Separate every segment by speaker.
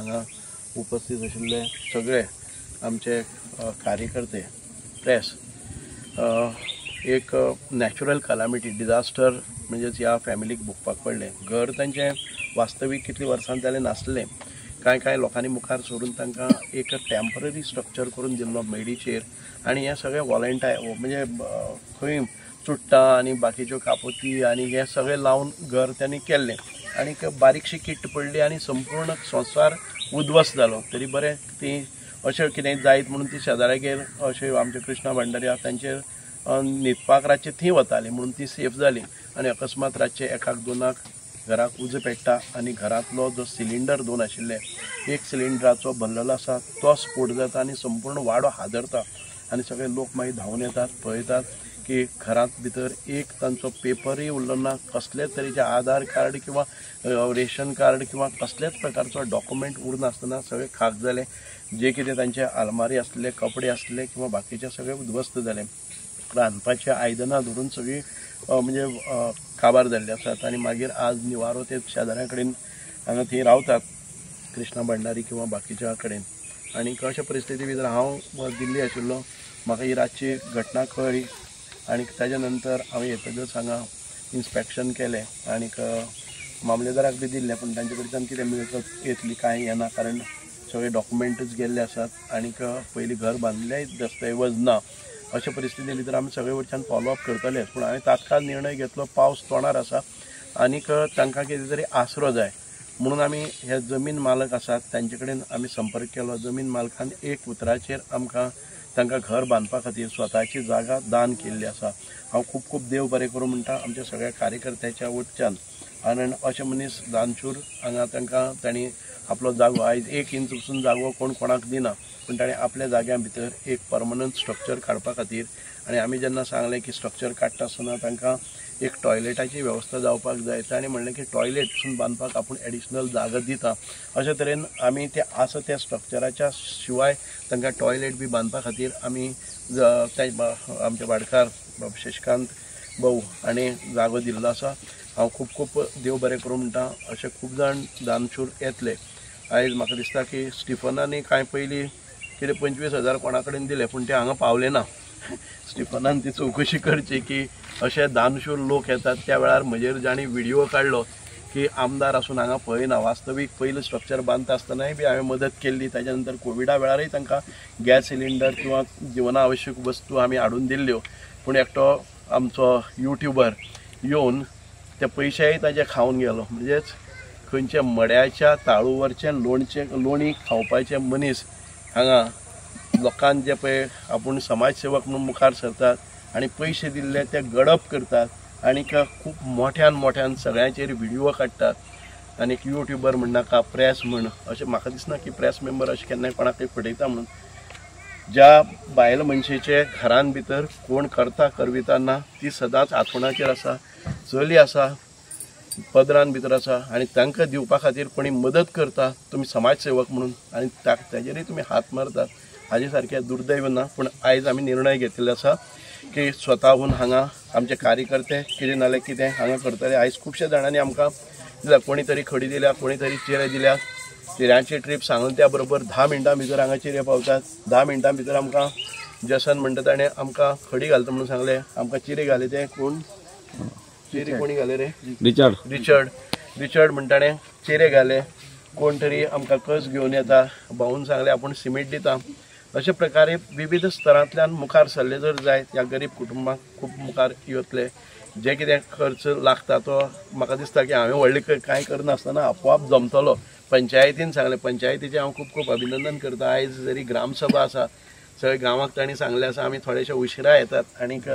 Speaker 1: हांगा उपस्थित आशिल्ले सगळे आमचे कार्यकर्ते, प्रेस, एक नॅचरल कलामिटी डिजास्टर म्हणजेच ह्या फॅमिलीक भोगपाक पडलें. घर तांचें वास्तवीक कितलीं वर्सां जालें नासलें, कांय कांय लोकांनी मुखार सोडून तांकां एक टेम्पररी स्ट्रक्चर करून दिल्लो मेडीचेर आनी हें सगळें वॉलंटाय म्हणजे खंय चुट्टां आनी बाकीच्यो कापोती आनी हें सगळें लावन घर तांणी केल्लें आनी बारीकशी किट्ट पडली आनी संपूर्ण संवसार उद्ध्वस्त जालो. तरी बरें ती अशें कितें जायत म्हणून ती शेजाऱ्यागेर अशें आमचे कृष्णा भांडारी आसा तांचेर न्हिदपाक रातचे थंय वताली म्हणून ती सेफ जाली. आनी अकस्मात रातचे 1-2 घराक उजो पेट्टा आनी घरांतलो जो सिलिंडर 2 आशिल्ले, एक सिलिंडराचो भरलेलो आसा तो स्फोट जाता आनी संपूर्ण वाडो हादरता आनी सगळे लोक मागीर धांवून येतात, पळयतात की घरांत भितर एक तांचो पेपरूय उरलो ना, कसलेच तरेचे आधार कार्ड किंवा रेशन कार्ड किंवा कसल्याच प्रकारचो डॉक्युमेंट उरनासतना सगळे खाक जाले. जे कितें तांचे आलमारी आसले, कपडे आसले किंवा बाकीचे सगळे उद्ध्वस्त जाले. रांदपाचे आयदनां धरून सगळीं म्हणजे काबार जाल्ले आसात. आनी मागीर आज निवारो ते शेजाऱ्यां कडेन हांगा थंय रावतात, कृष्णा भंडारी किंवा बाकीच्या कडेन. आनी अशा परिस्थिती भितर हांव दिल्ली आशिल्लो, म्हाका ही रातची घटना कळ्ळी आनी ताज्या नंतर हांवें येतकच हांगा इन्स्पेक्शन केलें आनीक मामलेदाराक बी दिल्लें, पूण तांचे कडच्यान कितें मेळत येतली कांय येना, कारण सगळे डॉक्युमेंटूच गेल्ले आसात आनीक पयलीं घर बांदिल्लेय दस्तऐवज ना. अशा परिस्थिती भितर आमी सगळे वटच्यान फॉलोअप करतलेच, पूण हांवें तात्काळ निर्णय घेतलो, पावस तोंडार आसा आनीक तांकां कितें तरी आसरो जाय म्हणून आमी हे जमीन मालक आसात तांचे कडेन आमी संपर्क केलो. जमीन मालकान एक उतराचेर आमकां तांकां घर बांदपा खातीर स्वताची जागा दान केल्ली आसा. हांव खूब खूब देव बरें करूं म्हणटा आमच्या सगळ्या कार्यकर्त्याच्या वटच्यान, कारण अशे मनीस दानशूर हांगा तांकां तांणी आपलो जागो आयज 1 इंच पसून जागो कोण कोणाक दिना, पूण ताणें आपल्या जाग्या भितर एक परमनंट स्ट्रक्चर काडपा खातीर. आनी आमी जेन्ना सांगलें की स्ट्रक्चर काडटा आसतना तांकां एक टॉयलेटाची वेवस्था जावपाक जाय, ताणें म्हणलें की टॉयलेट पसून बांदपाक आपूण एडिशनल जागा दिता. अशे तरेन आमी ते आसा त्या स्ट्रक्चराच्या शिवाय तांकां टॉयलेट बी बांदपा खातीर आमी आमचे वाडकार शशिकांत भाऊ हांणी जागो दिल्लो आसा. हांव खूब खूब देव बरें करूं म्हणटा अशे खूब जाण दानशूर येतले. आयज म्हाका दिसता की स्टिफनांनी कांय पयलीं कितें 25,000 कोणा कडेन दिले, पूण ते हांगा पावले ना. स्टिफनान ती चवकशी करची की अशे दानशूर लोक येतात त्या वेळार म्हजेर जाणी व्हिडिओ काडलो की आमदार आसून हांगा पळयना. वास्तवीक पयलीं स्ट्रक्चर बांदता आसतनाय बी हांवें मदत केल्ली, ताज्या नंतर कोविडा वेळारय तांकां गॅस सिलिंडर किंवा जिवना आवश्यक वस्तू आमी हाडून दिल्ल्यो. पूण एकटो आमचो युट्युबर येवन ते पयशेय ताजे खावन गेलो. म्हणजेच खंयच्या मड्याच्या ताळूवरचें लोणचें लोणी खावपाचे मनीस हांगा लोकांक जे पळय आपूण समाजसेवक म्हणून मुखार सरतात आनी पयशे दिल्ले ते गडप करतात आनी खूब मोठ्यान मोठ्यान सगळ्यांचेर व्हिडिओ काडटात. आनी युट्युबर म्हणनाका, प्रेस म्हण, अशें म्हाका दिसना की प्रेस मेंबर अशें केन्नाय कोणाकय फटयता म्हणून. ज्या बायल मनशेचे घरान भितर कोण करता करविता ना ती सदांच आंतरुणाचेर आसा, चली आसा, पदरान भितर आसा आनी तांकां दिवपा खातीर कोणी मदत करता तुमी समाजसेवक म्हणून आनी ताजेरय तुमी हात मारतात, हाजे सारकें दुर्दैव ना. पूण आयज आमी निर्णय घेतिल्लो आसा की स्वताहून हांगा आमचे कार्यकर्ते कितें नाल्यार कितें हांगा करतले. आयज खुबश्या जाणांनी आमकां दिल्या, कोणी तरी खडी दिल्या, कोणी तरी चिरे दिल्या. चिऱ्यांची ट्रीप सांगून त्या बरोबर 10 मिनटां भितर हांगा चिरे पावतात. 10 मिनटां भितर आमकां जसन म्हणटा ताणें आमकां खडी घालता म्हणून सांगलें, आमकां चिरे घाले. ते कोण चिरे कोणी घाले रे? रिचर्ड. रिचर्ड म्हणटा ताणें चिरे घाले. कोण तरी आमकां कस घेवन येता, भाऊन सांगलें आपूण सिमेंट दिता. अशे प्रकारे विविध स्तरांतल्यान मुखार सरले जर जायत ह्या गरीब कुटुंबाक खूब मुखार येतले. जे कितें खर्च लागता तो म्हाका दिसता की हांवें व्हडलें कांय करनासतना आपोआप जमतलो. पंचायतीन सांगलें, पंचायतीचें हांव खूब खूब अभिनंदन करता. आयज जरी ग्रामसभा आसा, सगळे गांवाक तांणी सांगलें आसा आमी थोडेशे उशिरा येतात आनीक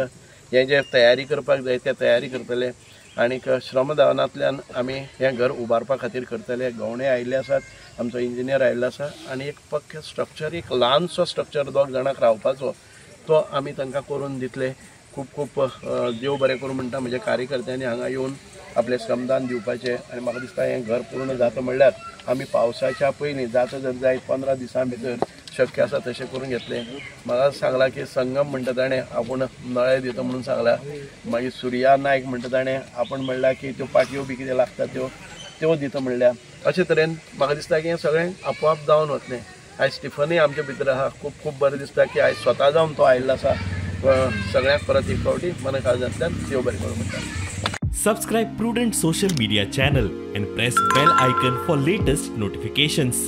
Speaker 1: हें जें तयारी करपाक जाय तें तयारी करतले आनीक श्रमदानांतल्यान आमी हें घर उबारपा खातीर करतले. गवणे आयिल्ले आसात, आमचो इंजिनियर आयिल्लो आसा आनी एक पक्कें स्ट्रक्चर, एक ल्हानसो स्ट्रक्चर 2 जाणांक रावपाचो तो आमी तांकां करून दितले. खूब खूब देव बरें करूं म्हणटा म्हज्या कार्यकर्त्यांनी हांगा येवन आपलें श्रमदान दिवपाचें. आनी म्हाका दिसता हें घर पूर्ण जाता म्हणल्यार आमी पावसाच्या पयलीं जाता जर जायत 15 दिसां भितर शक्य आसा तशें करून घेतलें. म्हाका सांगलां की संगम म्हणटा ताणें आपूण नळे दिता म्हणून सांगलां. मागीर सुर्या नायक म्हणटा ताणें आपूण म्हणल्यार की त्यो पाटयो बी कितें लागता त्यो दिता म्हणल्या. अशे तरेन म्हाका दिसता की हें सगळें आपोआप जावन वतलें. आयज स्टिफनूय आमच्या भितर आहा, खूब खूब बरें दिसता की आयज स्वता जावन तो आयिल्लो आसा. सगळ्यांक परत एक फावटी मना काळजांतल्यान देव बरें करूं म्हणटा.
Speaker 2: Subscribe Prudent social media channel and press bell icon for latest notifications.